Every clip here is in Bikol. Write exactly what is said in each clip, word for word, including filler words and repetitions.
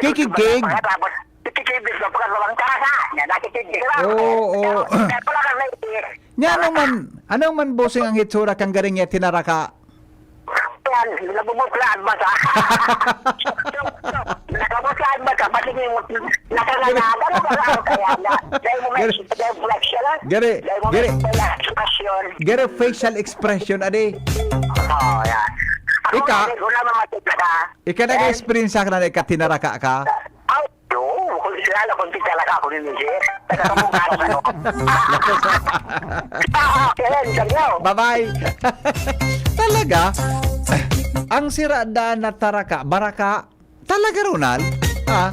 Kikigkig? Pagkatapos, kikigkig na pagkatapos, tasa, yan, nakikigkig lang. Oo, oo. Kaya pala ka na Nya ano man, ano man, bossing, ang hitsura kan garing niya tinaraka? Yan, nabubutlaan ba ka? Nabubutlaan ba ka? Pati yung nakanganga, ano ba lang? Kaya na, dahil mo may, Gari, dahil mo may siya lang. Gari, Dahil mo may gari. Facial expression. Gari facial expression, adi. Oo, yan. Ako, Ika? Wala naman matipid, ha? Ika nag-experience ka na, ika tinaraka ka? Aw, oo, kung kilala, kung kilala ka ako ni Michelle. Taga Kamukasan ako. Ah, okay, yan, yan. Bye-bye. Talaga? Ang sira da na taraka, baraka. Talaga, Ronald? Ah.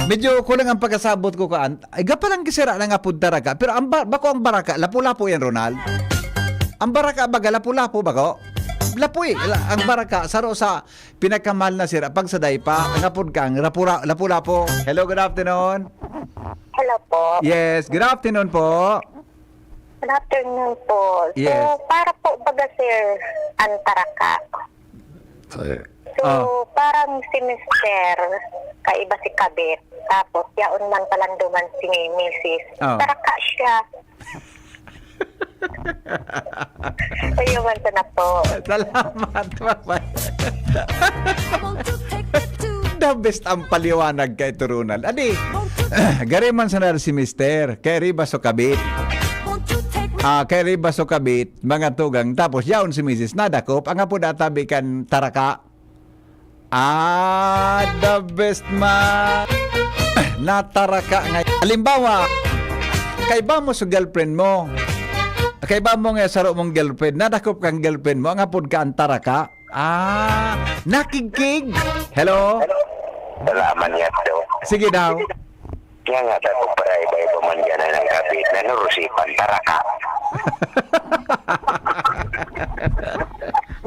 Medyo kulang ang pagkasabot ko kaan. Ay, ga palang gisira na nga pud taraka. Pero ang ba-, bako ang baraka, lapu-lapu yan, Ronald. Ang baraka baga, lapu-lapu bako. Lapu eh. La-, ang baraka, saro sa pinakamahal na sira, pag sa daypa, ang apod kang rapura-, lapu-lapu. Hello, good afternoon. Hello po. Yes, good afternoon po. Good afternoon po. So, Yes. para po baga, sir, ang taraka. Eh, So, ah. parang si Mister, kaiba si Kabit. Tapos, yaon man palanduman si Misis. Ah. Taraka siya. Ayun man sana po. Salamat, bye-bye. The best ang paliwanag kay Turunal. Adi, gari man sana si Mister, kay riba so kabit. Ah, kay riba so kabit, mga tugang. Tapos, yaon si Misis, nadakop, ang apo databi kan taraka. Ah, the best man. Nataraka nga. Halimbawa, kaiba mo sa girlfriend mo. Kaiba mo nga saro mong girlfriend. Nadakop kang girlfriend mo. Ang apod ka ang taraka. Ah, nakigkig. Hello? Salamat niya to. Sige daw. Kaya nga, dako para iba-iba man yan ang kabit na narusipan, taraka.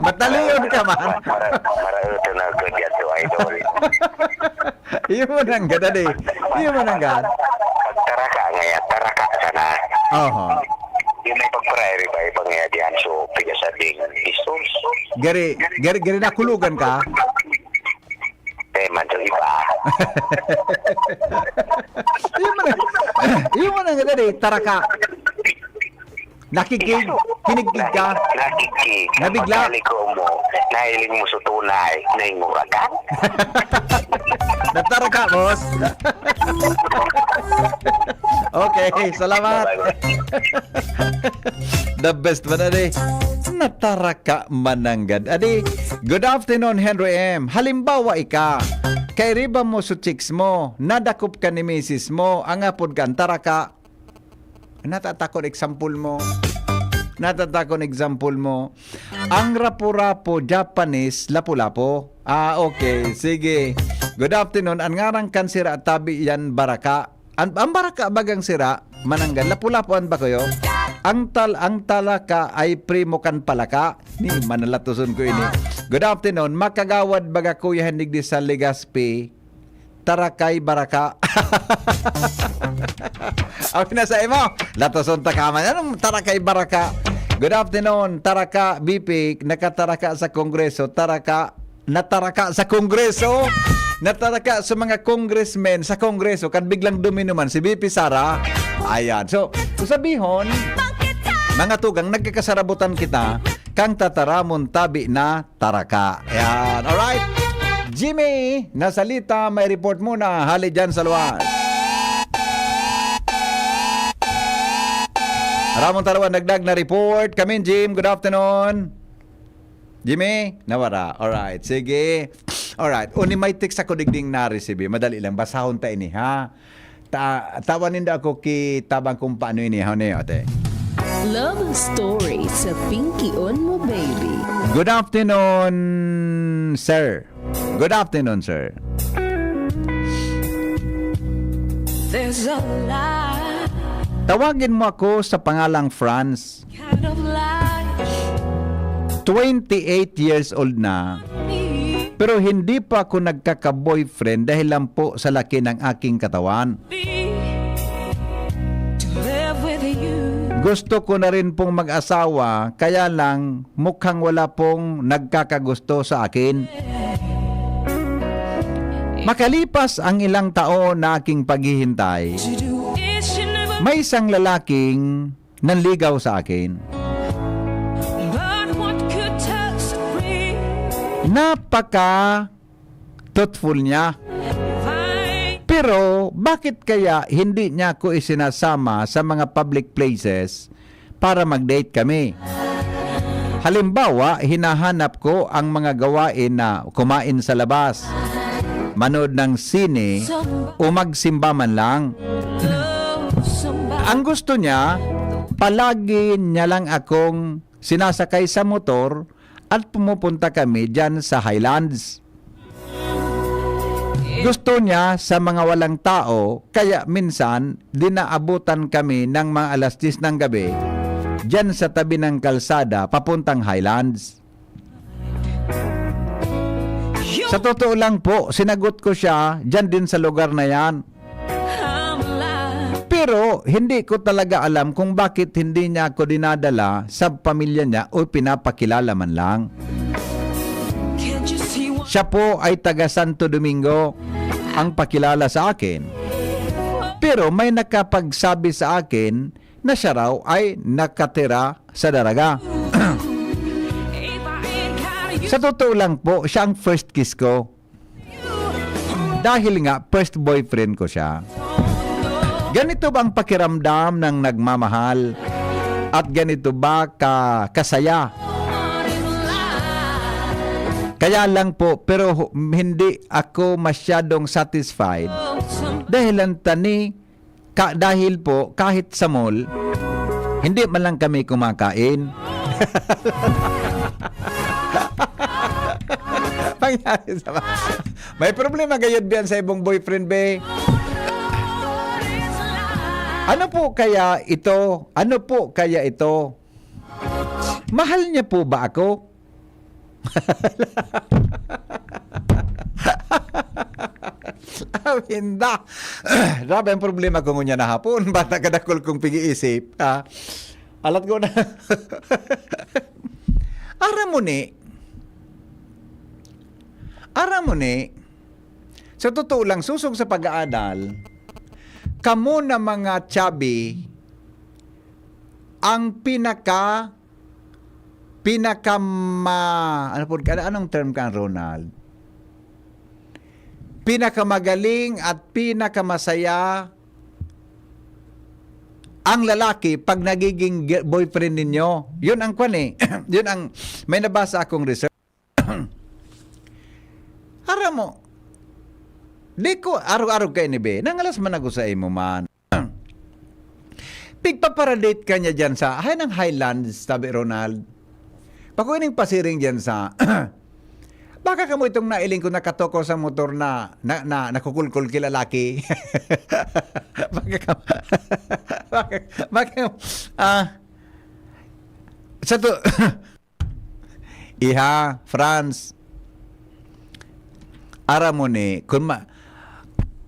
Mataliyon ka man. Mara-, mara-, maraot na ako dyan, idol. Iyo mo nang gada, di. Iyo mo nang gada. Pag taraka nga yan, taraka sana. Oho. Yung may pagpara, iba-iba nga yan, so, pigasabing, isus. Gari, gari, gari, nakulugan ka? Tema to iba. Iyo man, iyo man ang ganda, di, taraka. Nakigig, kinigig ka. Nakigig. Nabigla. Pagkaliko mo, nahiling mo sa tunay, naingurakan. Nataraka, boss. Okay, salamat. The best man, adi. Nataraka mananggad. Adi, good afternoon, Henry M. Halimbawa, ika, kairiba mo sa chicks mo, nadakop ka ni misis mo, ang apod ka, ang taraka, natatakon example mo. Natatakon example mo. Ang rapo-rapo, Japanese, lapu-lapo. Ah, okay. Sige. Good afternoon. An ngaran kan sira tabi yan, baraka. An, ang baraka bagang sira, mananggal. Lapu-lapu an bakuyo. Ang tal-, ang talaka ay primo kan palaka. Ni, manalatoson ko ini. Good afternoon. Makagawad baga Kuya Hendig di sa Legazpi. Tarakay baraka. Ang pinasa mo, latoson ta ka man. Anong tarakay baraka? Good afternoon, taraka, B P, nakataraka sa Kongreso, taraka, nataraka sa Kongreso, nataraka sa mga congressmen sa Kongreso, kan biglang domino man si B P Sara. Ayan. So, so sabihon, mga tugang, nagkakasarabutan kita, kang tataramon tabi na taraka. Ayan. Alright. Jimmy, nasalita, may report muna. Hali dyan sa luwas. Ramon Tarawan, dagdag na report. Kamin, Jim, good afternoon. Jimmy, nawara. Alright, sige. Alright, uni may text ako digding na-receive. Madali lang, basahon ta ini, ha? Ta-, tawan nindo ako ki tabang kung paano ini, ha, ne, ate? Love story sa Pinky on mo, baby. Good afternoon, sir. Good afternoon, sir. There's a lie. Tawagin mo ako sa pangalang Franz. Twenty-eight years old na, pero hindi pa ako nagkaka-boyfriend dahil lang po sa laki ng aking katawan. Gusto ko na rin pong mag-asawa, kaya lang mukhang wala pong nagkakagusto sa akin. Makalipas ang ilang taon na aking paghihintay, may isang lalaking nanligaw sa akin. But what could touch the real? Napaka thoughtful niya. Pero bakit kaya hindi niya ako isinasama sa mga public places para mag-date kami? Halimbawa, hinahanap ko ang mga gawain na kumain sa labas, manood ng sine, o magsimba man lang. Ang gusto niya, palagi niya lang akong sinasakay sa motor at pumupunta kami diyan sa Highlands. Gusto niya sa mga walang tao, kaya minsan dinaabutan kami ng mga alas diyes ng gabi diyan sa tabi ng kalsada papuntang Highlands. Sa totoo lang po, sinagot ko siya diyan din sa lugar na yan. Pero hindi ko talaga alam kung bakit hindi niya ako dinadala sa pamilya niya o pinapakilala man lang. Siya po ay taga Santo Domingo ang pakilala sa akin. Pero may nakapagsabi sa akin na siya raw ay nakatira sa Daraga. Sa totoo lang po, siya ang first kiss ko. Dahil nga, first boyfriend ko siya. Ganito ba ang pakiramdam ng nagmamahal? At ganito ba ka kasaya? Kaya lang po, pero hu-, hindi ako masyadong satisfied. Dahil ang tani, ka, dahil po, kahit sa mall, hindi man lang kami kumakain. Pangyari sa ba? May problema gayud biyan sa ibong boyfriend, be. Ano po kaya ito? Ano po kaya ito? Mahal niya po ba ako? Awinda. Grabe ang problema ko ngunyan na hapon. Bata kadakol kong pig-iisip, ha? Alat ko na. Aram mo ni, aram mo ni, sa totoo lang, sosog sa pag-aadal, kamo na mga chubby, ang pinaka, pinaka ma-, ano po, ano, anong term ka, Ronald? Pinakamagaling at pinakamasaya ang lalaki pag nagiging gi-, boyfriend ninyo. Yun ang kwan eh. Yun ang may nabasa akong research. Aram mo, di ko arog-arog kay ni be. Nangalas man ako sa imo man. Pigpaparadate ka niya dyan sa, hay, ng Highlands, tabi Ronald. Bako ining pasiring dyan sa, baka kamo itong nailing ko nakatoko sa motor na, na, na nakukulkol ki lalaki. Baka ka, baka, baka, ah, sa to, Iha, Franz, aram mo ni, kun ma-,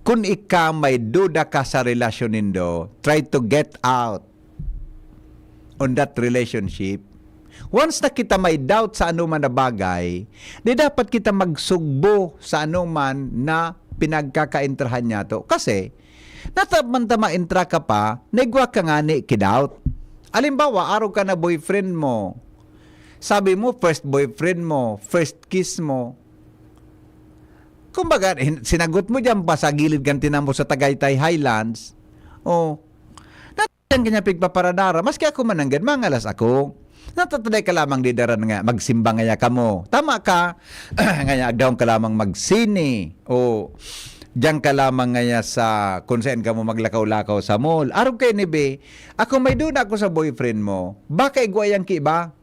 kun ika may duda ka sa relasyon nindo, try to get out on that relationship. Once na kita may doubt sa anoman na bagay, di dapat kita magsugbo sa anoman na pinagkakaintrahan niya to. Kasi, nataman ta maintra ka pa, naigwa ka ngani ki doubt. Alimbawa, arog ka na boyfriend mo. Sabi mo, first boyfriend mo, first kiss mo. Kumbaga, hin-, sinagot mo diyan pa sa gilid kan tinan mo sa Tagaytay Highlands. Oh. Natan kanya pigpaparadara, maski ako mananggad, mangalas ako. Natataday ka lamang di daran nga, magsimba ngaya kamo. Tama ka, ngaya agdahon ka lamang magsini. O, diyan ka lamang ngaya sa kung saan kamo maglakaw-lakaw sa mall. Arog kay ni be, ako may duna ako sa boyfriend mo. Baka igwa yan ki iba?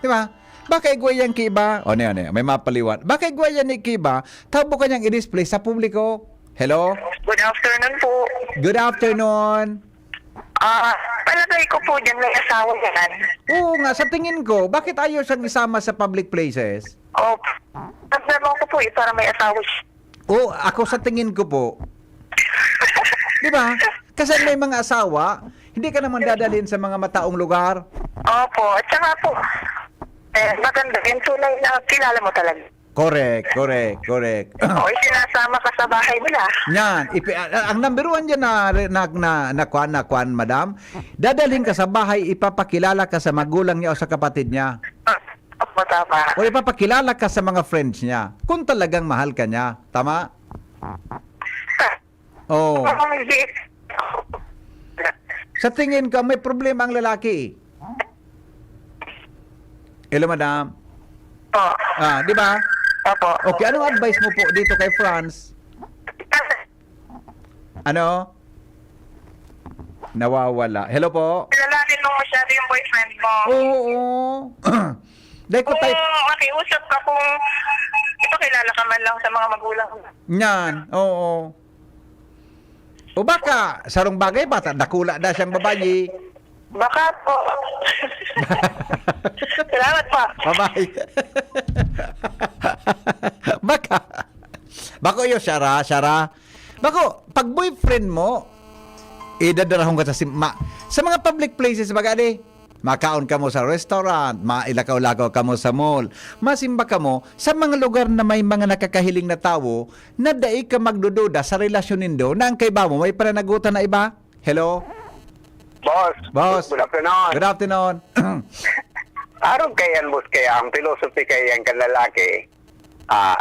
Di ba? Baka igwa yan ki iba? O, ne, ne, may mapaliwan. Baka igwa yan ni ki iba? Tabo ka niyang i-display sa publiko. Hello? Good afternoon po. Good afternoon. Ah, palagay ko po dyan may asawa yan. Oo nga, sa tingin ko, bakit ayaw siyang isama sa public places? Opo. Problema ko po eh, para may asawa siya. O, ako sa tingin ko po. Di ba? Kasi may mga asawa, hindi ka naman dadalhin sa mga mataong lugar. Opo, at saka po, eh, maganda yung tunay na kilala mo talaga. Correct, correct, correct. O, sinasama ka sa bahay nila. Yan, ipi, a- ang number one dyan na, na, na, na kwan, na kwan, madam, dadalhin ka sa bahay, ipapakilala ka sa magulang niya o sa kapatid niya. Opo, tama. O ipapakilala ka sa mga friends niya. Kung talagang mahal ka niya. Tama? Oh. Kung hindi, Sa tingin ko, may problema ang lalaki. Hello, madam. po. Ah, di ba? Opo. Okay, anong advice mo po dito kay Franz? Ano? Nawawala. Hello po? Kilalanin mo masyado yung boyfriend mo. Oo. Dahil ko Kung type makiusap ka, kung ipakilala ka man lang sa mga magulang. niyan. Oo. O baka, sarong bagay, bata, dakula na siyang babayi. Baka po. Salamat po. Bye-bye. Baka. Bako iyo, Shara, Shara. Bako, pag boyfriend mo, idadarahon ka sa sim- ma- sa mga public places, baga di, makaon ka mo sa restaurant, mailakaw-lakaw ka mo sa mall, masimba ka mo sa mga lugar na may mga nakakahiling na tawo na dai ka magdududa sa relasyon nindo na ang kaiba mo may pananagutan na iba. Hello? Boss. Boss. Good afternoon. Good afternoon. Arog kay yan, boss, kaya ang philosophy kay yan kan lalaki, ah,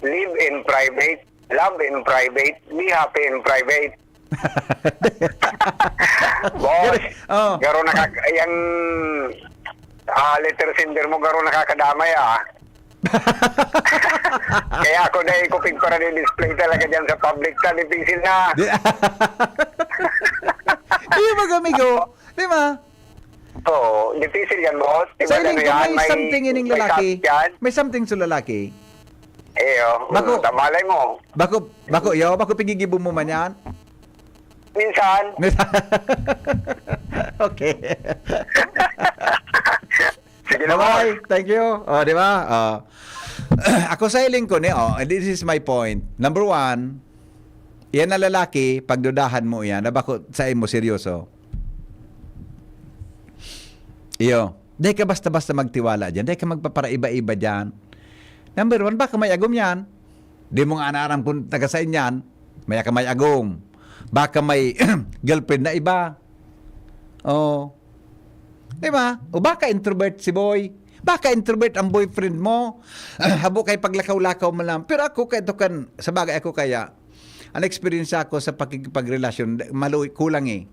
live in private, love in private, be happy in private. Boss, Oh. garo nakak- yang ah, letter sender mo, garo nakakadamay, ah. Kaya ako na ikupig para display talaga dyan sa public, ta dipisil na. Di- Iyo, mga amigo. Di ba? Oo, dipisil yan, boss. Di Sa ba, iling ano ko, yan? may something ining may lalaki. shot yan. May something sa lalaki. Eh, oh, Bako- tamalay mo. Bako, bako, yo, bako pigigibo mo man yan. Minsan, Okay. sige na, boss. Bye-bye. Thank you. Oh, di ba? Oh. Ako sa iling ko ni, oh, this is my point. Number one, yan na lalaki, pagdudahan mo yan, na bako sa imo seryoso. Iyo. Dahil ka basta-basta magtiwala dyan. Dahil ka magpaparaiba-iba dyan. Number one, baka may agom yan. Di mo nga naaram kung taga saan yan. Maya ka may agom. Baka may girlfriend na iba. Oh. Di ba? O baka introvert si boy. Baka introvert ang boyfriend mo. Habo kay paglakaw-lakaw mo lang. Pero ako, kaya kan, sa bagay ako kaya, ang experience ako sa pakikipagrelasyon, maluwi, kulang eh.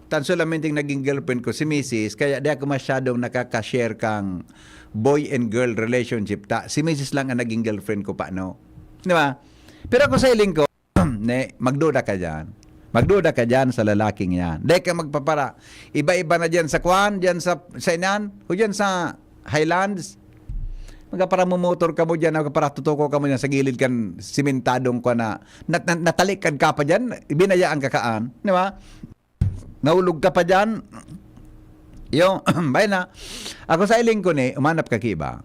Tan solamente naging girlfriend ko si misis, kaya di ako masyadong nakaka-share kang boy and girl relationship ta. Si misis lang ang naging girlfriend ko pa, no? Di ba? Pero ako sa iling ko, ne, magduda ka dyan. Magduda ka dyan sa lalaking yan. Di ka magpapara. Iba-iba na dyan sa kwan, dyan sa, sa inan, o dyan sa Highlands. Magkaparamumotor ka mo dyan, magkaparatutuko ka mo dyan sa gilid kan simentadong kwan na, nat, nat, natalikan ka pa dyan, binayaan ka kaan, di ba? Naulog ka pa dyan. Yung, bay na, ako sa iling ko ni, umanap ka kiba.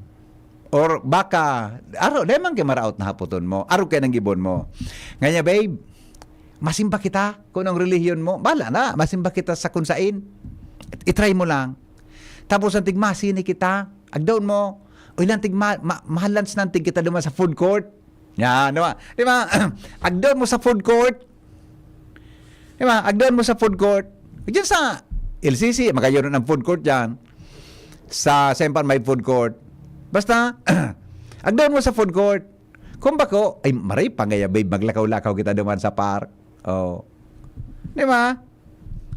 Or baka, aro, di man kayo maraot na haputon mo. Aro kayo nang gibon mo. Nganya, babe, masimba kita kung ang relihiyon mo. Bala na, masimba kita sa kung sain. I-try mo lang. Tapos ang tigmasini kita, agdaon mo, o ilang tig ma, ma, mahalans ng tig kita duman sa food court. Yan, di ba? Di ba? Agdaon mo sa food court. Di ba? Agdaon mo sa food court. Diyan sa L C C, magayunon ang food court dyan. Sa Sempan may food court. Basta, agdaon mo sa food court. Kung bako, ay maray pa ngaya, babe, maglakaw-lakaw kita duman sa park. Oh. Di ba?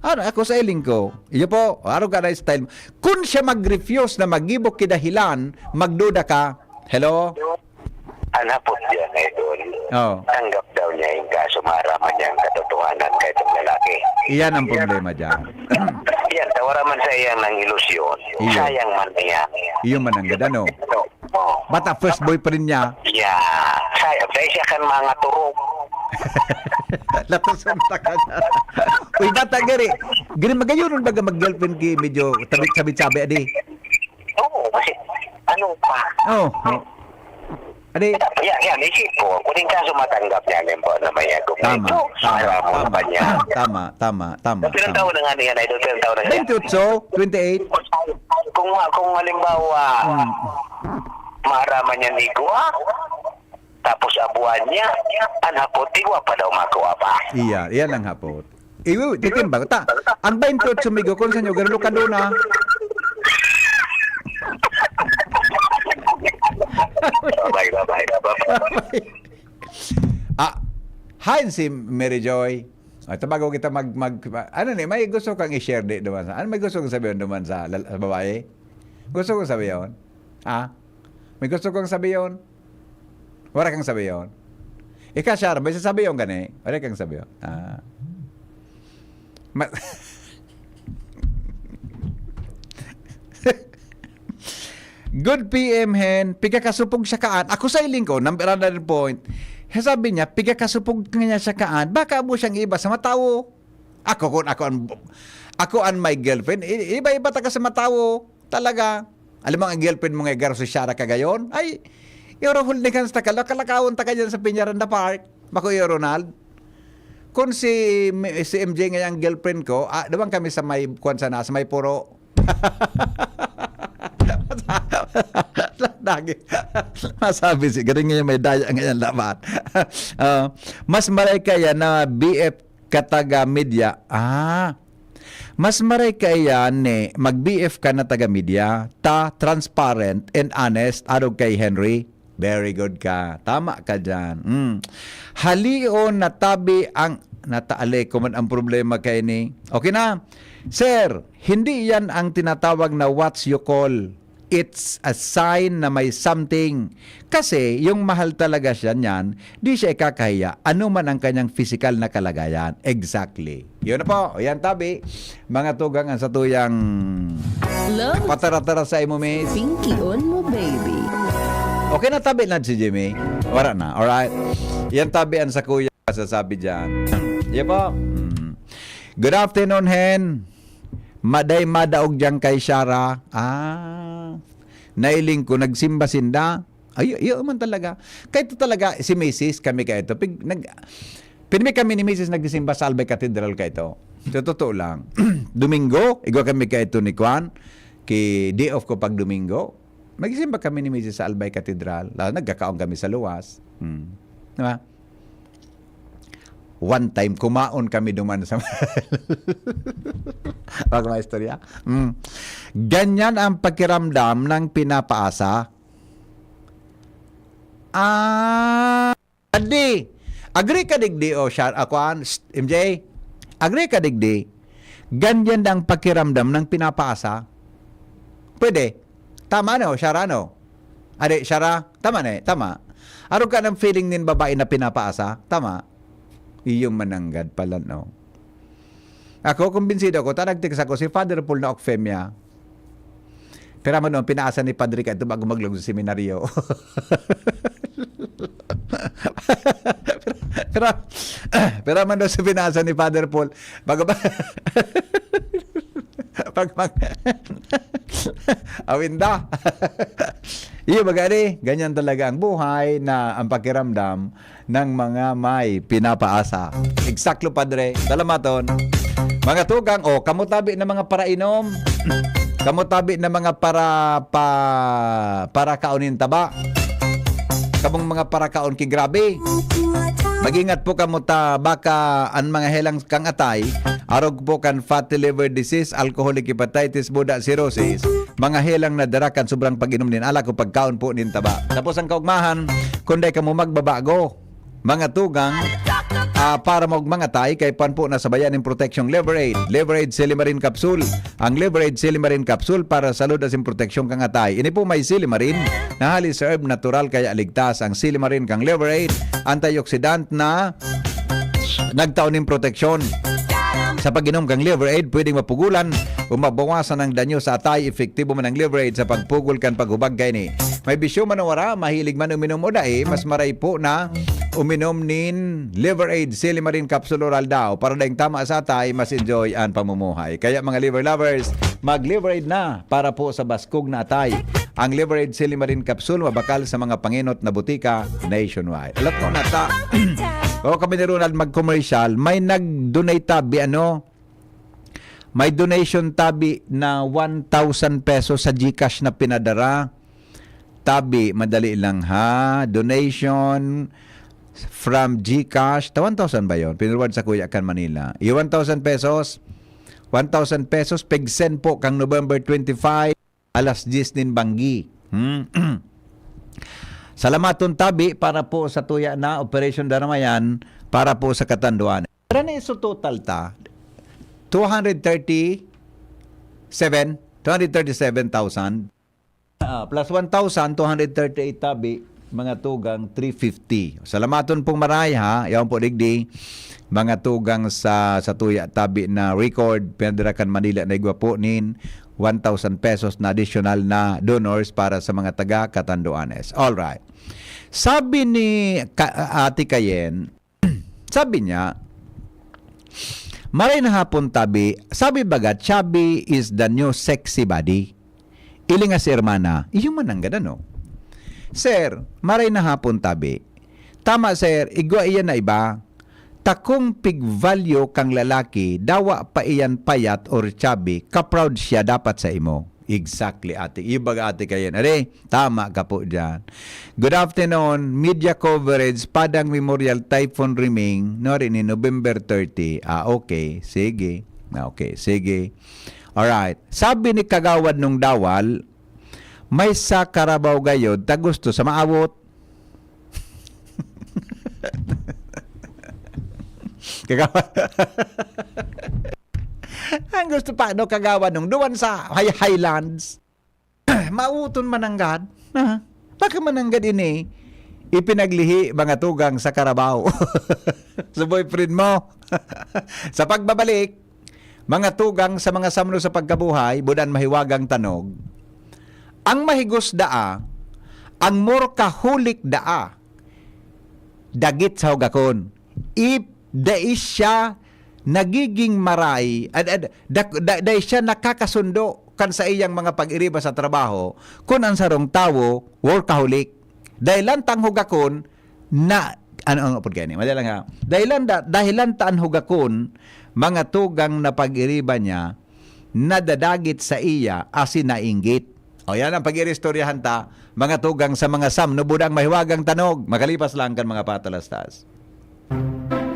Ano, ako sa iling ko. Iyo po, araw ka na style. Kung siya mag-refuse na magibok kidahilan, magduda ka. Hello? Ang hapot diyan, idol. Oh. Tanggap daw niya yung kaso, maaraman niya ang katotohanan kahit ang lalaki. Iyan ang problema dyan. Yan, tawara man sa iyang nang ilusyon. Iyo. Sayang man niya. Iyo man ang ganda, no? Oh. Bata first boyfriend niya. Yeah. Sayang. Dahil siya kan mga turog. Latusan ta ka na. Uy, bata, gari. Gari, magayunon baga mag-girlfriend ki medyo tabit-sabit-sabi, adi. Oo, kasi ano pa? Oh, oh. Adi, Yan, yan, isip ko, kung yung kaso matanggap niya, yan po na may agong tama, ito, tama, alam mo tama, naman niya. tama, tama, tama, Pero tama. taon na nga niya, idol, pero taon na niya. Twenty-eight, twenty-eight. Kung, kung halimbawa, Hmm. Maaraman niya igwa. Tapos abuan niya, an hapot igwa pa daw magwa pa. Iya, iyan ang hapot. Iwi, titimbang. Ta, ang twenty-eight sumigo, kung sa inyo, garulo ka doon, ah. Babay, babay, babay. Ah, hi, si Mary Joy. Ah, tabago kita mag, mag, ano ni, may gusto kang i-share di naman sa, ano may gusto kong sabihin naman sa, lal- sa babae? Gusto kong sabihin? Ah? May gusto kong sabihin? Wala kang sabihin? Ika, Shar, may sasabihin ka ni? Wala kang sabihin? Ah. Ma- Good P M, Hen. Pigakasupog siya kaan. Ako sa iling ko, number another point. Sabi niya, pigakasupog niya siya kaan. Baka abo siyang iba sa matawo. Ako, kung ako ang, ako ang my girlfriend, i- iba-iba taga sa matawo. Talaga. Alam mo, ang girlfriend mo nga garo si Shara kagayon, ay, yung Rahul ni Gans takal, nakalakawon ta ka dyan sa Peñaranda Park. Bako iyo, Ronald. Kung si, si M J nga yung girlfriend ko, ah, doon kami sa may, kwan sana, sa may puro. Lagi. Masabi si, galing ngayon may daya ngayon laban. Ah, mas maray kaya na B F ka taga media. Ah, mas maray kaya ni mag-B F ka na taga media. Ta, transparent and honest, arog kay Henry. Very good ka. Tama ka dyan. Mm. Halion na tabi ang, nataale ko man ang problema kay ni. Okay na. Sir, hindi yan ang tinatawag na what you call. It's a sign na may something. Kasi yung mahal talaga siya niyan, di siya ikakahiya. Ano man ang kanyang physical na kalagayan. Exactly. Yun na po. Yan, tabi. Mga tugang ang satuyang Love patara-tara sa imo, miss. Pinkion mo, baby. Okay na, tabi na si Jimmy. Wala na. Alright. Yan, tabi ang sa kuya. Sasabi dyan. Yan po. Mm. Good afternoon, Hen. Maday madaog dyan kay Shara. Ah. Nailing ko, nagsimba sinda. Ay, iyo man talaga. Kahit talaga, si misis, kami kayo ito. Pig, nag, pinimi kami ni misis nagsimba sa Albay Cathedral kayo ito. Sa totoo lang. Domingo, igwa kami kayo ito ni Kwan. Ki day off ko pag Domingo. Magsimba kami ni misis sa Albay Cathedral. Lalo, nagkakaon kami sa luwas. Hmm. Diba? One time, kumaon kami duman sa Pag mga istorya. Mm. Ganyan ang pakiramdam ng pinapaasa. Ah, adi. Agree ka digdi o Shar, ah, kuan, Shh, M J? Agree ka digdi? Ganyan ang pakiramdam ng pinapaasa. Pwede. Tama no, Shar, ano? Adi, Shara? Tama na eh, tama. Arog ka ng feeling nin babae na pinapaasa? Tama. Iyong mananggad pala, no? Ako, kumbinsido ako, ta nag-text ako, si Father Paul na Okfemia. Pero man, no, pinaasa ni Padre ka ito bago maglaog sa seminaryo. pero, pero man daw sa pinaasa ni Father Paul, bago ba? Pag mag... Awinda. Iyo, magari, ganyan talaga ang buhay na ang pakiramdam ng mga may pinapaasa. Eksakto, Padre. Salamaton. Mga tugang, o, kamo tabi na mga parainom, kamo tabi na mga para, pa, para kaunin taba. Kamong mga parakaon ki grabe. Mag-ingat po kamo ta baka an mga helang kang atay, arog po kan fatty liver disease, alcoholic hepatitis, buda, cirrhosis, mga helang na dara kan sobrang pag-inom nin alak o pagkaon po nin taba. Tapos ang kaugmahan, kung dai kamo magbabago, mga tugang, ah, para maugmang atay, kay pan po na sabayan nin proteksyong Liver Aid. Liver Aid Silimarin Capsule. Ang Liver Aid Silimarin Capsule para sa salud asin proteksyon kang atay. Ini po may silimarin na hali sa herb natural kaya ligtas ang silimarin kang Liver Aid. Antioxidant na nagtao nin proteksyon. Sa pag-inom kang Liver Aid, pwedeng mapugulan o mabawasan ang danyo sa atay. Epektibo man ang Liver Aid sa pagpugol kan paghubag kaini. May bisyo man o wara, mahilig man uminom o dai, mas maray po na uminom nin Liver Aid Silimarin Capsule Oral daw para daing tama sa atay, mas enjoy ang pamumuhay. Kaya mga liver lovers, mag-Liver Aid na para po sa baskog na atay. Ang Liver Aid Silimarin Capsule mabakal sa mga pangenot na butika nationwide. Alam ko na ta. O kami ni Ronald mag-commercial, may nag-donate tabi ano, may donation tabi na one thousand pesos sa GCash na pinadara. Tabi, madali lang ha. Donation from GCash. Ta one thousand ba yun? Pinurwad sa Kuya Kan Manila. Yung one thousand pesos, one thousand pesos, pig-send po kang November twenty-five, alas diyes nin banggi. Hmm? Salamaton tabi para po sa tuya na Operation Daramayan, para po sa Katanduanes. Pero na iso total ta, two hundred thirty-seven, two hundred thirty-seven thousand. Ah, plus one thousand two hundred thirty-eight tabi, mga tugang three fifty. Salamaton pong maray, ha. Yaon po digdi, mga tugang sa, sa tuya tabi na record, pinadara kan Manila na igwa po nin one thousand pesos na additional na donors para sa mga taga Catanduanes. Alright. Sabi ni Ka-, Ate Kayen, sabi niya, "Maray na hapon, tabi." Sabi baga, "Chubby is the new sexy body." Ilinga si Hermana, "Iyo man ang gada, no?" "Sir, maray na hapon, tabi." "Tama, sir. Igwa iyan na iba. Takong pig-value kang lalaki, dawa pa iyan payat or chubby, ka-proud siya dapat sa imo." Exactly, ate. Iyo baga, Ate Kayen. Are, tama ka po dyan. Good afternoon. Media coverage, Padang Memorial Typhoon Riming, no, rin ni November thirty. Ah, okay. Sige. Ah, okay, sige. Alright. Sabi ni Kagawad nung Dawal, "May sa Carabao gayod, ta gusto sa maawot." Kagawa-, ang gusto pa, no, kagawa nung duwan sa High-, Highlands. Mauton mananggad. Ha? Baka mananggad ini ipinaglihi, mga tugang sa Carabao. Sa boyfriend mo. Sa pagbabalik, mga tugang sa mga samno sa pagkabuhay, budan mahiwagang tanog. Ang mahigos daa, ang more kahulik daa, dagit sa hugakon. If dai siya nagiging maray, ad-, ad-, dak-, da-, dai siya nakakasundo kan sa iyang mga pag-iriba sa trabaho, kun ang sarong tawo, workaholic. Dahilan tang hugakon na, ano ang apod gani? Madali lang ha. Dahilan da-, dahilan ta an hugakon, mga tugang na pag-iriba niya, nadadagit sa iya asin nainggit. O, yan ang pag-iristoryahan ta, mga tugang sa mga samno, budang mahiwagang tanog, makalipas lang kan mga patalastas.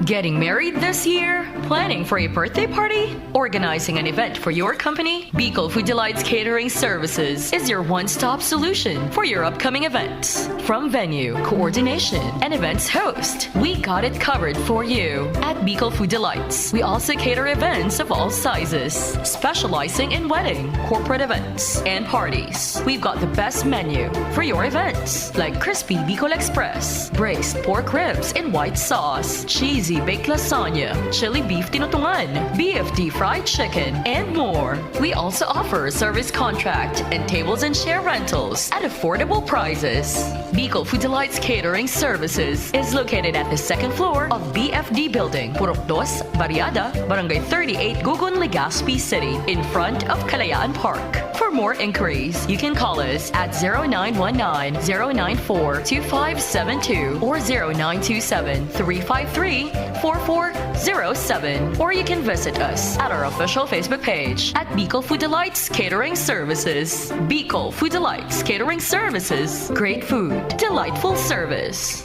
Getting married this year? Planning for a birthday party? Organizing an event for your company? Bicol Food Delights Catering Services is your one-stop solution for your upcoming events. From venue, coordination, and events host, we got it covered for you. At Bicol Food Delights, we also cater events of all sizes, specializing in wedding, corporate events, and parties. We've got the best menu for your events, like crispy Bicol Express, braised pork ribs in white sauce, cheesy baked lasagna, chili beef tinutungan, B F D fried chicken, and more. We also offer service contract and tables and chair rentals at affordable prices. Bicol Food Delights Catering Services is located at the second floor of B F D Building, Purok Dos, Barriada, Barangay thirty-eight, Gugun, Legazpi City, in front of Kalayaan Park. For more inquiries, you can call us at zero nine one nine, zero nine four, two five seven two or zero nine two seven, three five three, four four zero seven, or you can visit us at our official Facebook page at Bicol Food Delights Catering Services. Bicol Food Delights Catering Services. Great food, delightful service.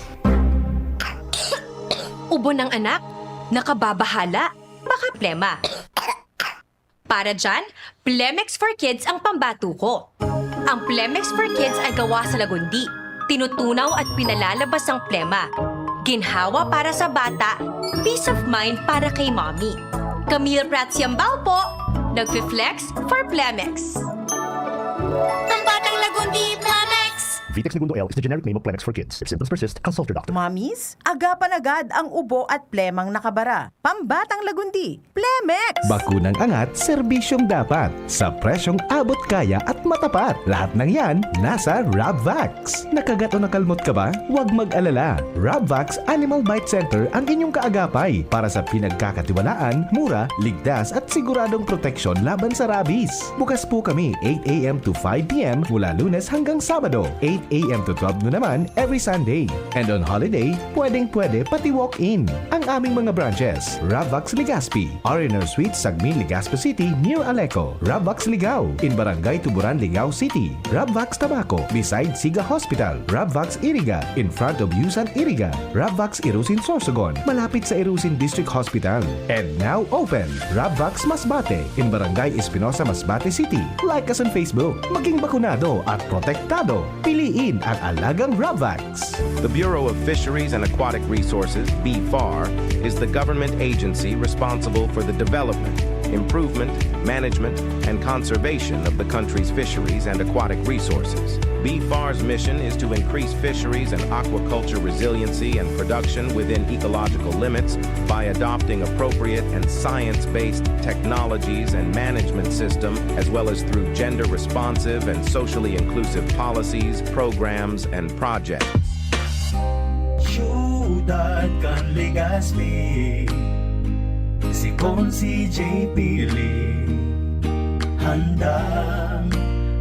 Ubo ng anak, nakababahala, baka plema. Para dyan, Plemex for Kids ang pambato ko. Ang Plemex for Kids ay gawa sa lagundi. Tinutunaw at pinalalabas ang plema. Ginhawa para sa bata, peace of mind para kay mommy. Camille Prats Yambao po, nagfi-flex for Plemex. Pambatang lagundi, Plemex! Vitex Negundo L is the generic name of Plemex for Kids. If symptoms persist, consult your doctor. Mommies, agapan agad ang ubo at plemang nakabara. Pambatang lagundi, Plemex! Bakunang angat, serbisyong dapat. Sa presyong abot kaya at matapat. Lahat ng yan, nasa Rabvax. Nakagat o nakalmot ka ba? Huwag mag-alala. Rabvax Animal Bite Center ang inyong kaagapay para sa pinagkakatiwalaan, mura, ligtas at siguradong proteksyon laban sa rabies. Bukas po kami eight a m to five p m mula Lunes hanggang Sabado, eight A M to twelve noon naman every Sunday. And on holiday, pwedeng-pwede pati walk-in. Ang aming mga branches, Ravvax Legazpi, R and R Suites, Sagmin, Legazpi City, near Aleco, Ravvax Ligao, in Barangay Tuburan, Ligao City, Ravvax Tabaco, beside Siga Hospital, Ravvax Iriga, in front of Yusan Iriga, Ravvax Irusin Sorsogon, malapit sa Irusin District Hospital. And now open, Ravvax Masbate, in Barangay Espinosa, Masbate City. Like us on Facebook. Maging bakunado at protektado. Piliin ang alagang Ravvax. The Bureau of Fisheries and Aquatic Resources, BFAR, is the government agency responsible for the development, improvement, management, and conservation of the country's fisheries and aquatic resources. BFAR's mission is to increase fisheries and aquaculture resiliency and production within ecological limits by adopting appropriate and science-based technologies and management system, as well as through gender-responsive and socially inclusive policies, programs, and projects. Syudad kan Legazpi, si Consi J P Lee, handang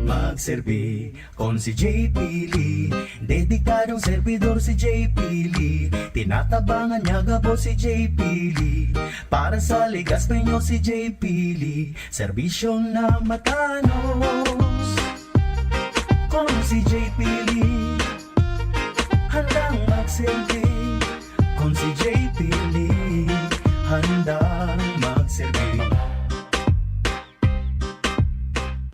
magserbi. Consi J P Lee, dedikadong servidor si J P Lee. Tinatabangan niya gabos si J P Lee. Para sa Legazpeño si J P Lee, serbisyong na matanos. Consi J P Lee, handang magserbi. Consi J P Lee, handang magserbi.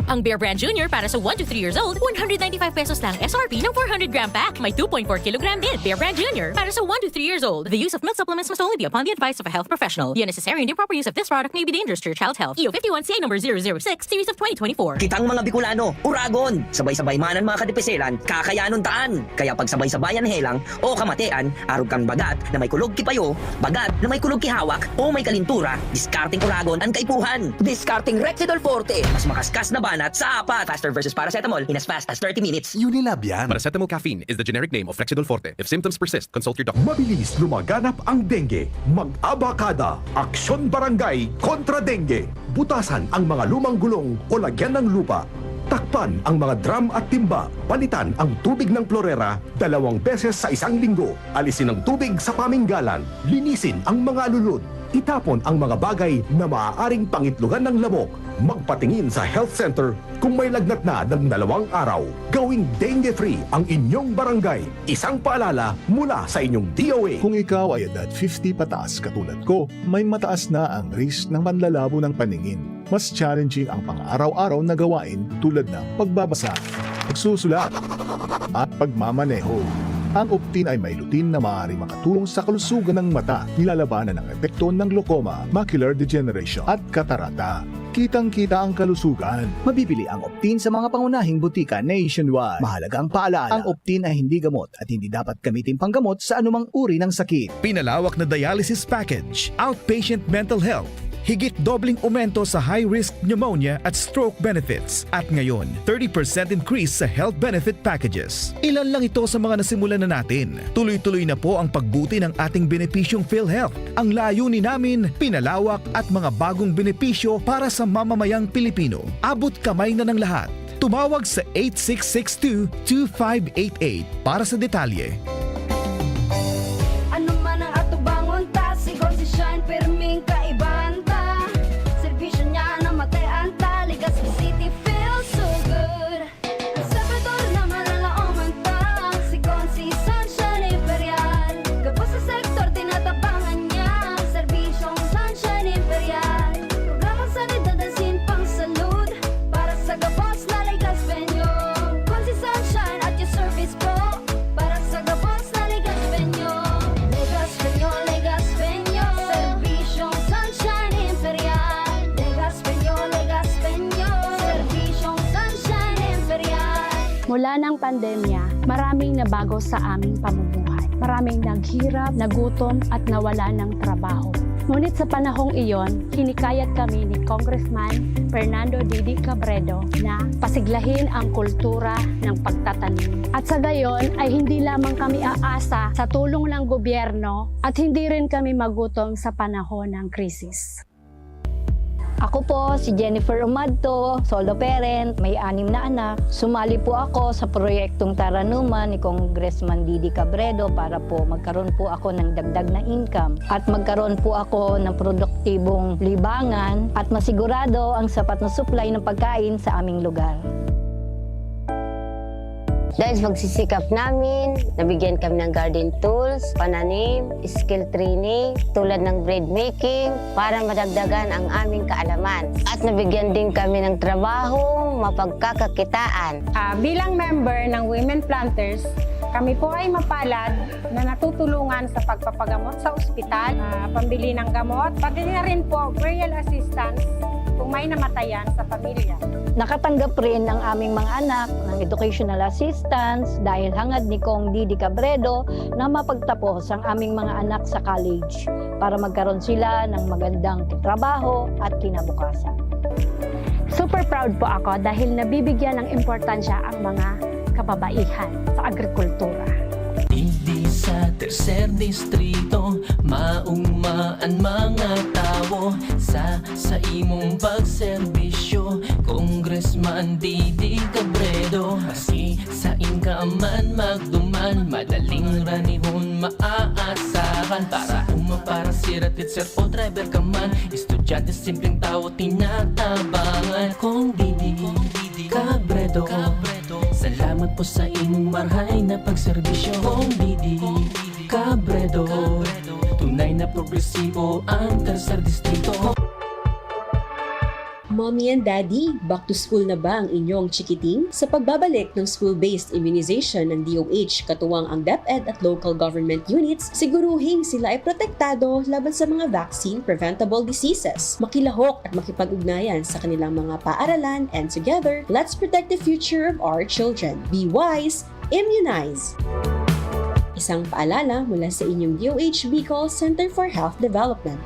Ang Bear Brand Junior para sa one to three years old, one hundred ninety-five pesos lang S R P ng four hundred gram pack. May two point four kilogram din. Bear Brand Junior para sa one to three years old. The use of milk supplements must only be upon the advice of a health professional. The unnecessary and improper use of this product may be dangerous to your child's health. E O fifty-one C A number zero zero six, series of twenty twenty-four. Kitang mga Bicolano, Uragon! Sabay-sabay man an mga kadipiselan, kakayanon taan! Kaya pagsabay-sabayan helang o kamatean, arog kan bagat na may kulog ki payo, bagat na may kulog ki hawak, o may kalintura, diskarteng Uragon an kaipuhan! Diskarteng Rexidol Forte! Mas makaskas na banat sa apat! Faster versus paracetamol in as fast as thirty minutes. Unilab yan. Paracetamol caffeine is the generic name of Rexidol Forte. If symptoms persist, consult your doctor. Mabilis lumaganap ang dengue. Mag-abakada, Aksyon Barangay kontra Dengue. Butasan ang mga lumang gulong o lagyan ng lupa. Takpan ang mga drum at timba. Palitan ang tubig ng plorera dalawang beses sa isang linggo. Alisin ang tubig sa paminggalan. Linisin ang mga alulod. Itapon ang mga bagay na maaaring pangitlogan ng lamok. Magpatingin sa health center kung may lagnat na ng dalawang araw. Gawing dengue-free ang inyong barangay. Isang paalala mula sa inyong D O A. Kung ikaw ay edad fifty pataas katulad ko, may mataas na ang risk ng panlalabo ng paningin. Mas challenging ang pang-araw-araw na gawain tulad ng pagbabasa, pagsusulat, at pagmamaneho. Ang Optin ay may lutein na maaaring makatulong sa kalusugan ng mata, nilalabanan ang epekto ng glaucoma, macular degeneration, at katarata. Kitang-kita ang kalusugan. Mabibili ang Optin sa mga pangunahing butika nationwide. Mahalagang paalala, ang Optin ay hindi gamot at hindi dapat gamitin panggamot sa anumang uri ng sakit. Pinalawak na dialysis package, outpatient mental health, higit dobleng aumento sa high-risk pneumonia at stroke benefits, at ngayon, thirty percent increase sa health benefit packages. Ilan lang ito sa mga nasimulan na natin. Tuloy-tuloy na po ang pagbuti ng ating benepisyong PhilHealth. Ang layunin namin, pinalawak at mga bagong benepisyo para sa mamamayang Pilipino. Abot kamay na ng lahat. Tumawag sa eight six six two, two five eight eight para sa detalye. Ano man ang atubangon ta, si Consi Shine, pirming kaibahan ta. Serbisyo niya na matean ta, Legazpi City feels so good. Ang Salvador na malalaoman ta, si Consi Sunshine Imperial. Gabos sa sektor, tinatabangan niya, serbisyong Sunshine Imperial. Programang sanidad asin pangsalud, para sa gabos na Legazpeño. Consi Sunshine at your service po, para sa gabos na Legazpeño. Legazpeño, Legazpeño, serbisyong Sunshine Imperial. Legazpeño, Legazpeño, serbisyong Sunshine Imperial. Mula ng pandemya, maraming nabago sa aming pamumuhay. Maraming naghirap, nagutom at nawala ng trabaho. Ngunit sa panahong iyon, hinikayat kami ni Congressman Fernando Didi Cabredo na pasiglahin ang kultura ng pagtatanim. At sa gayon ay hindi lamang kami aasa sa tulong ng gobyerno at hindi rin kami magutom sa panahon ng krisis. Ako po si Jennifer Umadto, solo parent, may anim na anak. Sumali po ako sa proyektong Taranuman ni Congressman Didi Cabredo para po magkaroon po ako ng dagdag na income at magkaroon po ako ng produktibong libangan at masigurado ang sapat na supply ng pagkain sa aming lugar. Dahil sa pagsisikap namin, nabigyan kami ng garden tools, pananim, skill training, tulad ng bread making, para madagdagan ang aming kaalaman. At nabigyan din kami ng trabaho, mapagkakakitaan. Ah, bilang member ng Women Planters, kami po ay mapalad na natutulungan sa pagpapagamot sa ospital, ah, pambili ng gamot, pati na rin po burial assistance kung may namatayan sa pamilya. Nakatanggap rin ang aming mga anak ng educational assistance dahil hangad ni Cong Didi Cabredo na mapagtapos ang aming mga anak sa college para magkaroon sila ng magandang trabaho at kinabukasan. Super proud po ako dahil nabibigyan ng importansya ang mga kababaihan sa agrikultura. Digdi sa tercer distrito, mauma an mga tawo sa, sa imong pagserbisyo, Congressman Didi Cabredo. Maski sain ka man magduman, madaling ranihon maaasahan. Para uma, para sira, teacher o driver ka man, estudyante, simpleng tawo, tinatabangan. Cong Didi Cabredo, salamat po sa imong marhay na pagserbisyo. Cong Didi Cabredo, tunay na progresibo ang tercer distrito. Mommy and Daddy, back to school na ba ang inyong chikiting? Sa pagbabalik ng school-based immunization ng D O H, katuwang ang DepEd at local government units, siguruhing sila ay protektado laban sa mga vaccine-preventable diseases. Makilahok at makipag-ugnayan sa kanilang mga paaralan, and together, let's protect the future of our children. Be wise, immunize! Isang paalala mula sa inyong D O H Bicol Center for Health Development.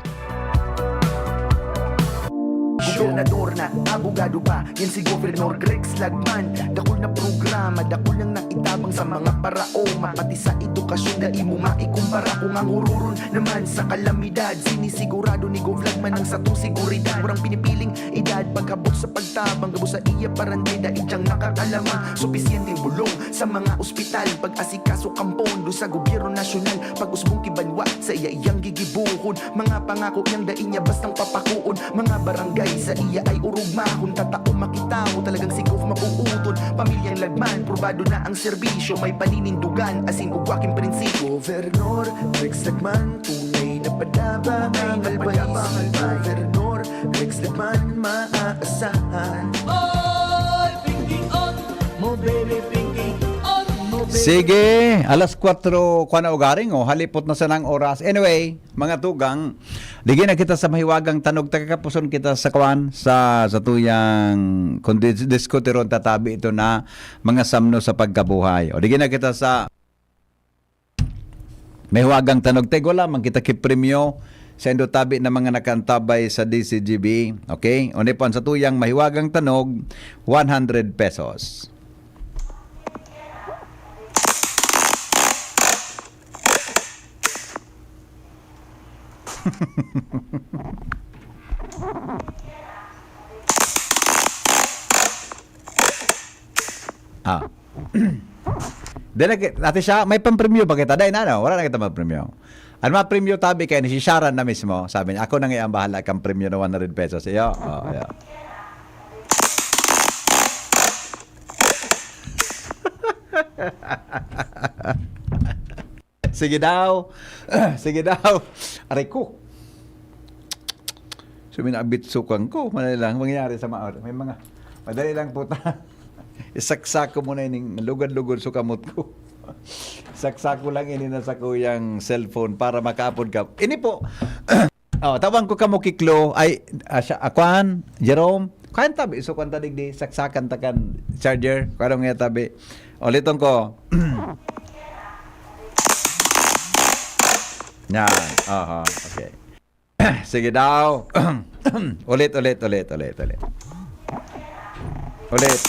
Gobernador na, abogado pa, yan si Governor Grex Lagman. Dakul na programa, dakul nang naitabang sa mga paraoma, pati sa edukasyon, dai mo maikumpara. Kung ang hururon naman sa kalamidad, sinisigurado ni Gov Lagman ang satong seguridad. Walang pinipiling edad, pag-abot sa pagtabang, gabos sa iya parante, dai diyang makakalama. Supisyenteng bulong sa mga ospital, pag-asikaso kan pondo sa gobyerno nasyonal, pag-usbong ki banwa, sa iya iyang gigibohon. Mga pangako niyang dai niya bastang papakoon. Mga barangay sa iya ay orog mahon. Tatao makitawo, talagang si Gov mabuoton. Pamilyang Lagman, probado na ang serbisyo. May paninindugan, asin ugwa king prinsipyo. Gobernador Rex Lagman, tunay na padaba, may malbais. Gobernador Rex Lagman, maaasahan. Oy, pinkion mo, baby, pinkion mo, baby. Sige, alas kwatro kwa na ugaring, oh, halipot na sanang oras. Anyway, mga tugang, digi na kita sa mahiwagang tanog, taga kapuson kita sa kwan, sa, sa tuyang, kung dis- diskutiron tatabi ito na mga samno sa pagkabuhay. O digi na kita sa mahiwagang tanog, tego lamang kita ki premyo sa indo tabi na mga nakaantabay sa D C G B. Okay? Unipon sa tuyang mahiwagang tanog, one hundred pesos. Ah. Dili, ati siya, may pampremyo ba kita? Dai na, no? Wala na kita magpremyo. Ang mga premyo tabi kay ni si Sharon na mismo, sabi niya, "Ako na nga ang bahala kang premyo na one hundred pesos." Iyo, oh, iyo. Sige daw. Sige daw. Aray ko. Suminabit sukang ko. Madali lang. Mangyayari sa mga, may mga, madali lang po ta. Isaksak ko muna ining lugod-lugod sa kamot ko. Saksak ko lang ini na sa kuyang cellphone para makaapod ka. Ini po. Oh, tawan ko kamo kiklo ay ah, siya, ah, kwan, Jerome. Kwan tabi, so kwan ta digdi, saksakan ta kan charger. Kwan nga tabi. Uliton ko. Yan. Aha, okay. Sige daw. Ulit, ulit, ulit, ulit, ulit. Ulit.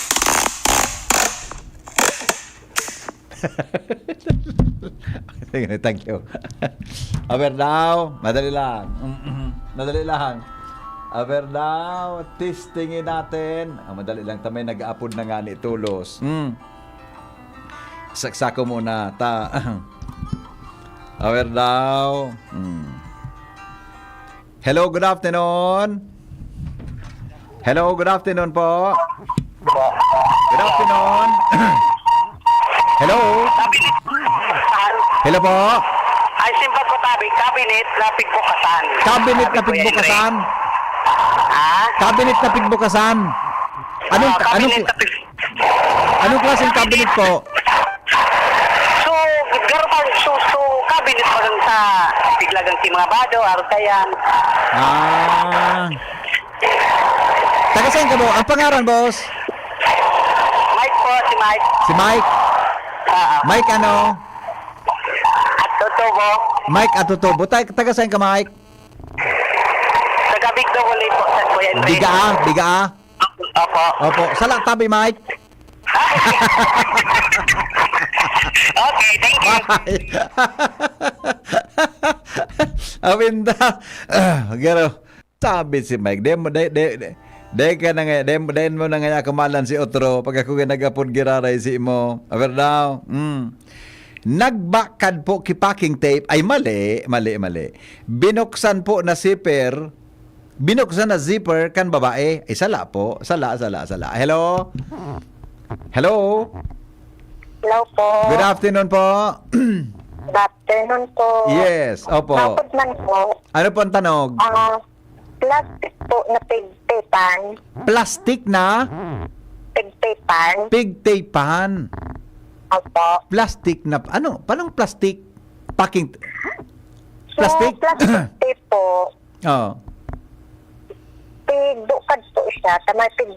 Sige, thank you. Aber daw, madali lang. Madali lang. Aber daw, testingin natin. Ah, madali lang, tamay nag-aapod na nga ni Tulos. Hmm. Saksako muna, ta. Aber daw. Hmm. Hello, good afternoon. Hello, good afternoon po. Good afternoon. Hello? Hello po? Ang simbag ko tabi, cabinet na pigbukasan. Cabinet na pigbukasan? Ha? Cabinet na pigbukasan? Anong, Ah, anong, cabinet na pig- anong klaseng cabinet po? So, garo pa, so, so, cabinet pa lang sa piglagan si mga bado, arutayan. Ah. Taga saan ka, boss? Ang pangaran, boss? Mike po, si Mike. Si Mike? Ah, Mike ano? At Tutubo. Mike Atutubo. Ta- taga saan ka, Mike? Sa Gabig daw ulit po, sa Kuya Andre. Biga ah, biga ah. Opo. Opo. Sala tabi, Mike. Okay, thank you. Bye. Awinda. Ah, garo. Sabi si Mike, "Dai mo, dai, dai, dai, dai ka na nga, dai, dai mo na nga kamalan si otro, pag ako nga nag-apod giraray si mo." Aber daw, mm. Nagbakad po ki packing tape. Ay, mali, mali, mali. Binuksan po na zipper. Binuksan na zipper kan babae. Ay, sala po. Sala, sala, sala. Hello? Hello? Hello po. Good afternoon po. Good afternoon po. Yes, opo. Mapod man po. Ano po ang tanog? Ah, plastic po na pigtipan. Plastic na Pigtipan. pigtipan. Opo. Plastic na, ano? Paanong plastic? Packing, So, plastic? Plastic tape po. Oh. Pigbukad po siya. Tamay pig,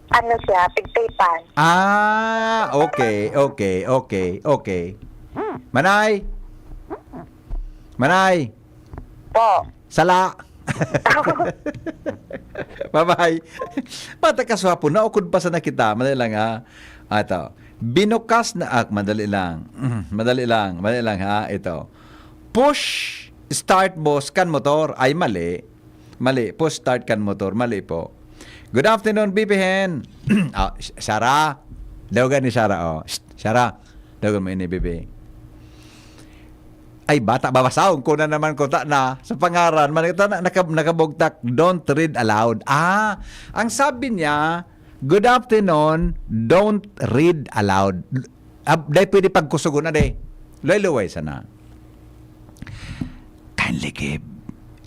ano siya, pigtipan. Ah, okay, okay, okay, okay. Manay? Manay? Po. Sala. Bye-bye. Mata kaswapo, naukod pa sana kita. Madali lang, ha? Ah, ito. Binukas na, ah, madali lang. Madali lang, madali lang, ha? Ito. Push start, boss, kan motor. Ay, mali. Mali. Push start kan motor. Mali po. Good afternoon, B P Hen. Ah, Sh- Shara. Dawagan ni Shara, oh. Shh, Shara. Dawagan mo ini, B P. Ay, bata, babasahon ko na naman, kuta na. Sa pangaran, man, ito na, naka, nakabugtak, "Don't read aloud." Ah, ang sabi niya, "Good afternoon, don't read aloud." Ah, dai pwede pagkusugon na, de. Luway-luway sana. "Kindly give,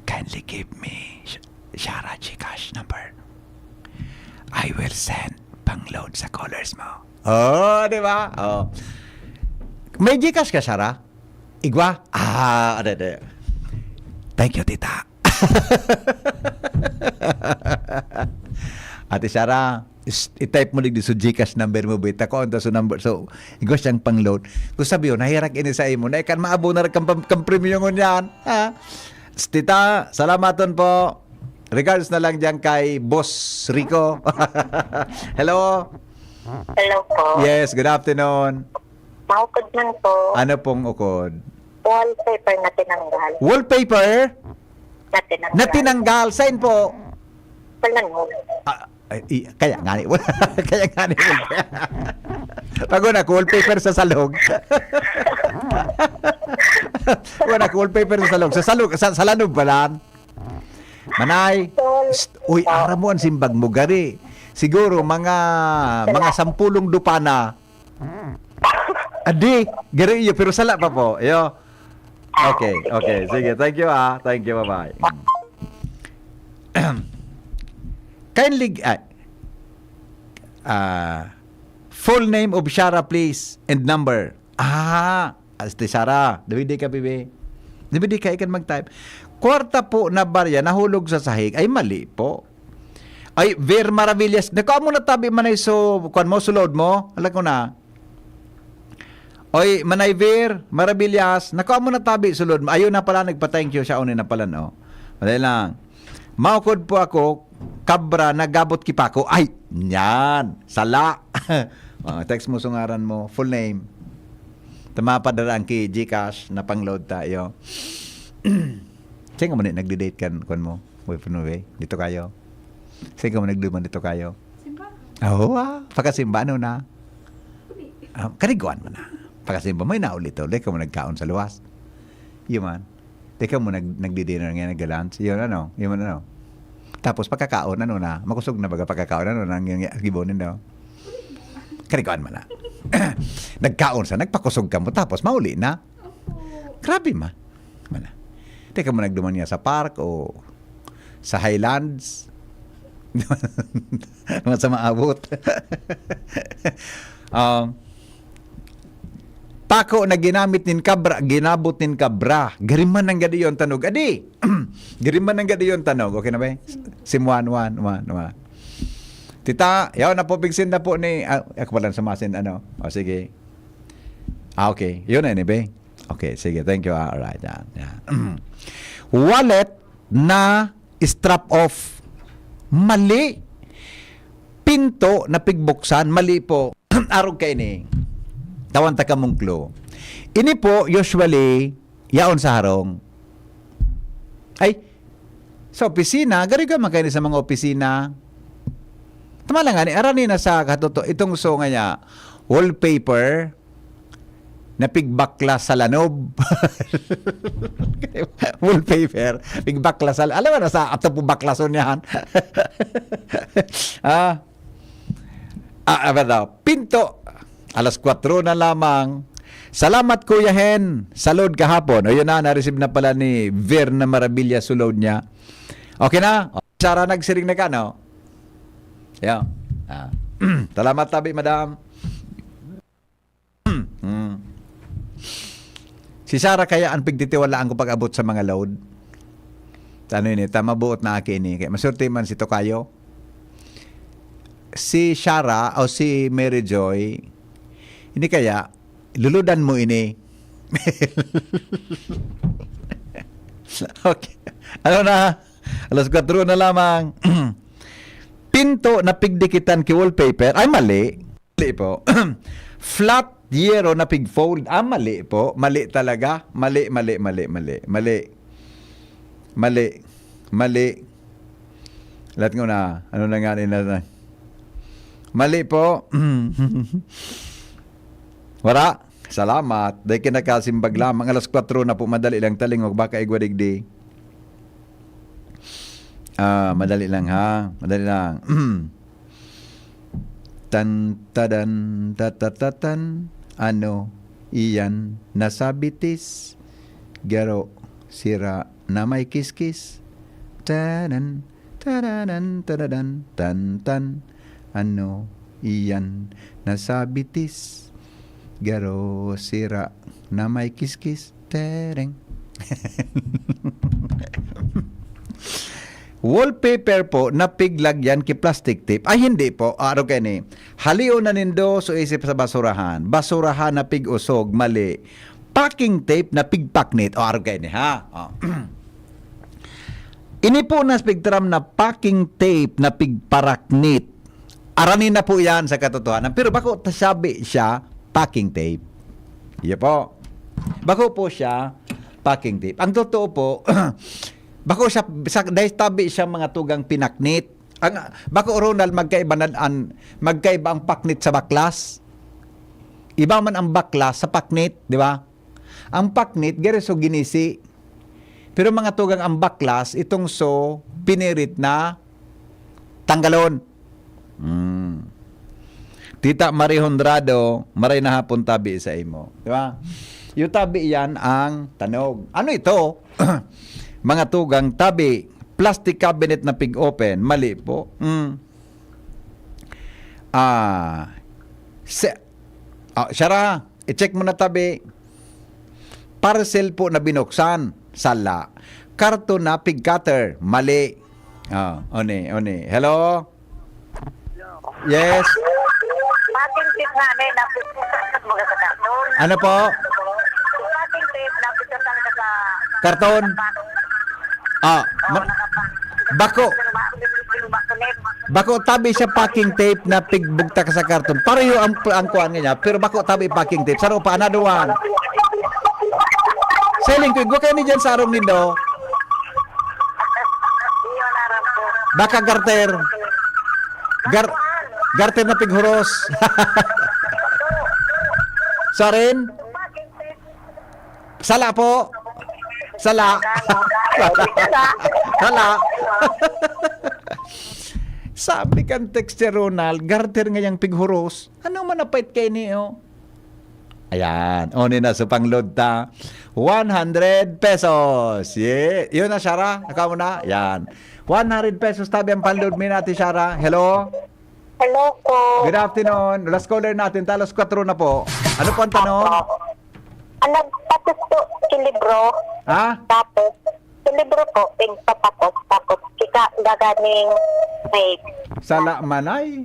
kindly give me Sh- Shara GCash number. I will send pang-load sa callers mo." Oh, di ba? Oh. May GCash ka, Shara? Igwa? Ah, ada, ada. Thank you, tita. Ate Shara, is- i-type mo digdi so GCash number mo, bita ko, ang so number. So, igwa siyang pang-load. Kung sabi yun, nahirak ini sa imo, na ikan maabo na rin kang, pam- kang premyo ngunyan. Ha? Tita, salamaton po. Regards na lang dyan kay Boss Rico. Hello? Hello po. Yes, good afternoon. Maukod man po. Ano pong ukod? Wallpaper na tinanggal. Wallpaper? Na tinanggal. Na tinanggal. Saan po? Sa langol. Ah, ay, i- kaya nga ni, kaya nga ni, pag una, wallpaper sa salog. Wala, wallpaper sa salog. Sa salog, sa, sa lanog ba lang? Manay, psst, uy, ara mo ang simbag mo, gari. Siguro, mga, mga sampulong dupa na. Adi, gari iyo, pero sala pa po. Iyo. Okay, okay. Sige, thank you ah. Thank you, bye-bye. Kindly, ah, ah, full name of Shara, please, and number. Ah, Ate Shara, dawidi ka, bibi. Dawidi ka, ikan mag-type. Kwarta po na barya nahulog sa sahig. Ay, mali po. Ay, Ver Maravillas. Nakuha mo na tabi man ay so, kuwan mo, sulod mo? Alam ko na. Oy, Manay Vir, Maravillas, nakuha mo na tabi, sulod mo. Ayun na pala, nagpa-thank you siya, unin na pala, no? Madali lang. Maukod po ako, kabra, nagabot kipako. Ay, nyan, sala. Ah, text mo, sungaran mo, full name. Tama pa dara ang ki Gcash na pang-load tayo. Siya nga mo ni nagdi-date kan, kwan mo. Uy, puno, eh. Dito kayo. Saan ka mo nagduman dito kayo? Simba. Oo, ah. Pagkasimba, ano na? Uli. Ah, kaniguan mo na. Pagkasimba, may nauli to. Di ka mo nagkaon sa luwas. Yun man. Di ka mo nag-, nagdi-dinner ngayon, nag-lunch. Yun, ano? Yun, ano? Tapos, pagkakaon, ano na? Makusog na baga pagkakaon, ano na? Ang, ang, ang gibonin daw. Kaniguan mo na. Nagkaon sa, nagpakusog ka mo, tapos mauli na. Opo. Grabe man. Wala. Teka mo, nagduman niya sa park o sa Highlands. Mga sa maabot. Um, pako na ginamit nin kabra, ginabot nin kabra. Gariman ang gadi yon tanog. Adi! Gariman ang gadi yon tanog. Okay na ba eh? Sim one, one, one, one. Tita, yaw na po, pigsin na po ni, ah, ako pala sa masin, ano. O, sige. Ah, okay. Yun na, anyway. Okay, sige. Thank you. Ah, alright. Yan, yan. Wallet na strap off. Mali. Pinto na pigbuksan. Mali po. Arog kaini. Tawan ta kamong clue. Ini po, usually, yaon sa harong. Ay, sa opisina, gari ka man kaini sa mga opisina. Tama lang, ani, arani na sa katoto, itong so nga niya, wallpaper, na pigbaklas sa lanob. Wallpaper, pigbaklas sa, alam mo na sa ato po baklason yan. Ah, ah, ano daw? Pinto. Alas kwatro na lamang. Salamat, Kuya Hen. Sa load kahapon. O, yun na, na-receive na pala ni Ver na Marabilia sa load niya. Okay na? O, Sarah, nagsiring na ka, no? Yeah. Ah. Salamat, tabi, madam. Hmm. Si Sarah kaya ang pigtitiwalaan ko pag-abot sa mga load. Ano yun eh, tama buot na aki ini. Kaya maswerte man si Tokayo. Si Sarah o si Mary Joy, hindi kaya, luludan mo ini. Okay. Ano na? Alas kwatro na lamang. Pinto na pigdikitan ki wallpaper. Ay, mali. Mali po. Flat yero na pig-fold. Ah, mali po. Mali talaga. Mali, mali, mali, mali. Mali. Mali. Mali. Lahat ko na. Ano na nga ni na? Mali po. Wala. Salamat. Dahil kinakasimbag lamang. Alas kwatro na po. Madali lang talingog. Baka igwa digdi. Ah, madali lang ha. Madali lang. Tan, tadan, tatatatan, ano, iyan, nasabitis, garo, sira, na may kiskis, tanan, taranan, taradan, tan, tan, ano, iyan, nasabitis, garo, sira, na may kiskis, tereng. Wallpaper po na piglagyan ki plastic tape. Ay, hindi po. Aro kayo ni. Halion na nindo so isip sa basurahan. Basurahan na pig-usog, mali. Packing tape na pigpaknit. O, aro kayo ni, ha? O. Ini po na pigtaram na packing tape na pigparaknit. Arani na po yan sa katotohanan. Pero bako ta sabi siya, packing tape. Iya po. Bako po siya, packing tape. Ang totoo po, bako siya, sa, dahil tabi siya mga tugang pinaknit. Ang, bako, Ronald, magkaiba na an, magkaiba ang paknit sa baklas. Iba man ang baklas sa paknit, di ba? Ang paknit, gari so ginisi. Pero mga tugang ang baklas, itong so, pinirit na tanggalon. Hmm. Tita Marie Honrado, maray na hapon tabi sa imo. Di ba? Yung tabi yan ang tanog. Ano ito? Mga tugang tabi, plastic cabinet na pig-open. Mali po. Hmm. Ah, se-, ah, Shara, i-check mo na tabi. Parcel po na binuksan. Sala. Karton na pig-cutter. Mali. Ah, oni, oni. Hello? Yes. Packing tape nga, may napipilitan ka mga sa karton. Ano po? Packing tape, napipilitan ka sa Karton? Ah, ma-, bako. Bako, tabi siya packing tape na pigbugtak sa karton. Pareho ang, ang kuan niya, pero bako tabi packing tape. Saro pa, another one. Selling ko, igwa kayo ni dyan sa arong nindo. Kaka-garter. Gar-, garter na pighuros. Sarin? Sala po. Sala. Sala. Sabi kan texter Ronald, garter ngayang pighuros. Ano man napait kaini, oh? Ayan. O, ni na sa pangload ta. One hundred pesos. Yeah. Yun na, Shara. Ikaw na. Yan. One hundred pesos tabi ang panload mi natin, Shara. Hello? Hello po. Good afternoon. Last caller natin. Talos kwatro na po. Ano po ang tanong? Ang nagpatos po si libro. Ha? Tapos, si libro po, pigpapatos. Tapos, kika gaganing tape. Sala manay.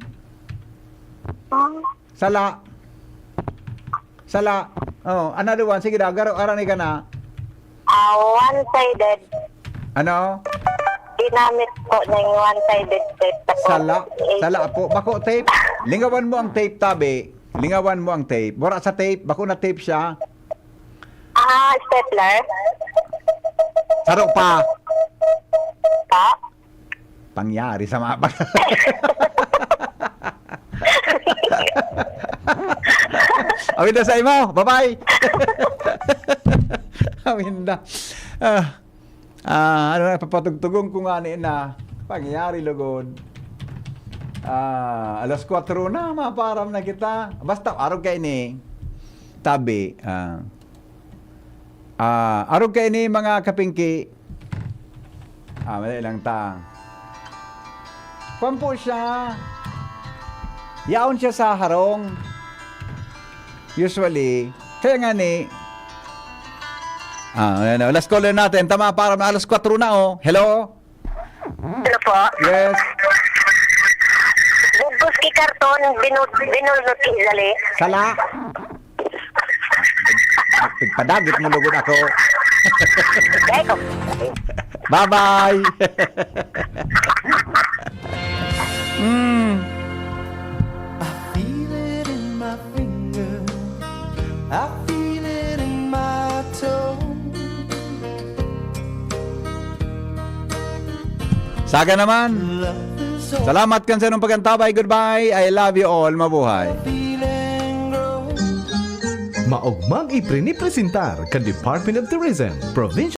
Hmm. Sala. Sala. Oh, another one. Sige daw, garo, arani ka na. Ah, one-sided. Ano? Ginamit po ng one-sided tape. Tapos, Sala. eh, Sala po. Bako tape. Lingawan mo ang tape, tabi. Lingawan mo ang tape. Wala sa tape. Bako na tape siya. Ah, stapler? Saro pa. Pa? Pangyari sa mga pag- Awinda sa imo. Bye-bye. Awinda. Ah, ah, ano na, papatugtugon ko nga ni na. Pangyari, lugod. Ah, alas kwatro na, maparam na kita. Basta, arog kayo ni. Tabi, ah, ah, arog kayo ni mga kapingki. Ah, madali lang ta. Kwan po siya. Yaon siya sa harong. Usually. Kaya nga ni, ah, ayan, oh, last caller natin. Tama, parang alas kwatro na, oh. Hello? Hello po. Yes. Bugos ki karton, binud-, binulnot ki dali. Sala. Pagpadagit mo lugod ako. Bye-bye. Mm. I feel it in my finger. I feel it in my toe. Saga naman. Salamat kan sa inong pag-antabay. Goodbye. I love you all. Mabuhay. Maogmang ipre ni presentar kan Department of Tourism, Provincial